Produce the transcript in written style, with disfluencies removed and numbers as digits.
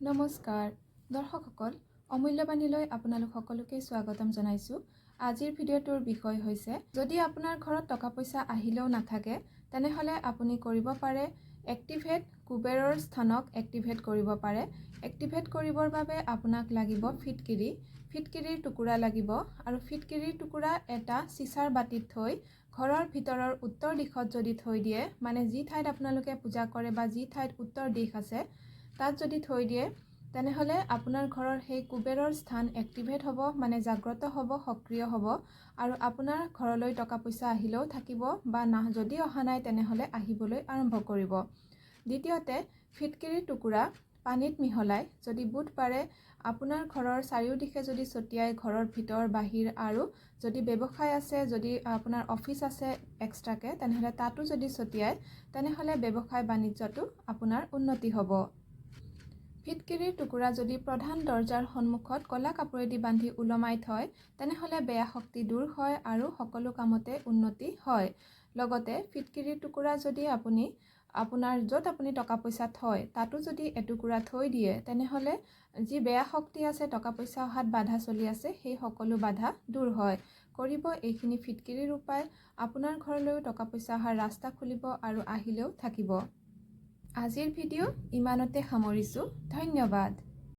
নমস্কাৰ দৰ্শকসকল, অমূল্যবাণীলৈ আপোনালোক সকলোকে স্বাগতম জনাইছোঁ। আজিৰ ভিডিঅ'টোৰ বিষয় হৈছে, যদি আপোনাৰ ঘৰত টকা পইচা আহিলেও নাথাকে, তেনেহ'লে আপুনি কৰিব পাৰে এক্টিভেট, কুবেৰৰ স্থানক এক্টিভেট কৰিব পাৰে। এক্টিভেট কৰিবৰ বাবে আপোনাক লাগিব ফিটকিৰি, ফিটকিৰিৰ টুকুৰা লাগিব আৰু ফিটকিৰিৰ টুকুৰা এটা চিচাৰ বাতিত থৈ ঘৰৰ ভিতৰৰ উত্তৰ দিশত যদি থৈ দিয়ে, মানে যি ঠাইত আপোনালোকে পূজা কৰে বা যি ঠাইত উত্তৰ দিশ আছে, তাত যদি থৈ দিয়ে, তেনেহ'লে আপোনাৰ ঘৰৰ সেই কুবেৰৰ স্থান এক্টিভেট হ'ব, মানে জাগ্ৰত হ'ব, সক্ৰিয় হ'ব আৰু আপোনাৰ ঘৰলৈ টকা পইচা আহিলেও থাকিব বা না যদি অহা নাই, তেনেহ'লে আহিবলৈ আৰম্ভ কৰিব। দ্বিতীয়তে, ফিটকিৰিৰ টুকুৰা পানীত মিহলাই যদি বুধবাৰে আপোনাৰ ঘৰৰ চাৰিওদিশে যদি ছটিয়াই, ঘৰৰ ভিতৰ বাহিৰ, আৰু যদি ব্যৱসায় আছে, যদি আপোনাৰ অফিচ আছে এক্সট্ৰাকৈ, তেনেহ'লে তাতো যদি ছটিয়ায়, তেনেহ'লে ব্যৱসায় বাণিজ্যটো আপোনাৰ উন্নতি হ'ব। ফিটকিৰিৰ টুকুৰা যদি প্ৰধান দৰ্জাৰ সন্মুখত ক'লা কাপোৰেদি বান্ধি ওলমাই থয়, তেনেহ'লে বেয়া শক্তি দূৰ হয় আৰু সকলো কামতে উন্নতি হয়। লগতে ফিটকিৰিৰ টুকুৰা যদি আপুনি আপোনাৰ য'ত আপুনি টকা পইচা থয়, তাতো যদি এটুকুৰা থৈ দিয়ে, তেনেহ'লে যি বেয়া শক্তি আছে, টকা পইচা অহাত বাধা চলি আছে, সেই সকলো বাধা দূৰ হয়। কৰিব এইখিনি ফিটকিৰিৰ উপায়, আপোনাৰ ঘৰলৈও টকা পইচা অহাৰ ৰাস্তা খুলিব আৰু আহিলেও থাকিব। আজিৰ ভিডিঅ' ইমানতে সামৰিছোঁ। ধন্যবাদ।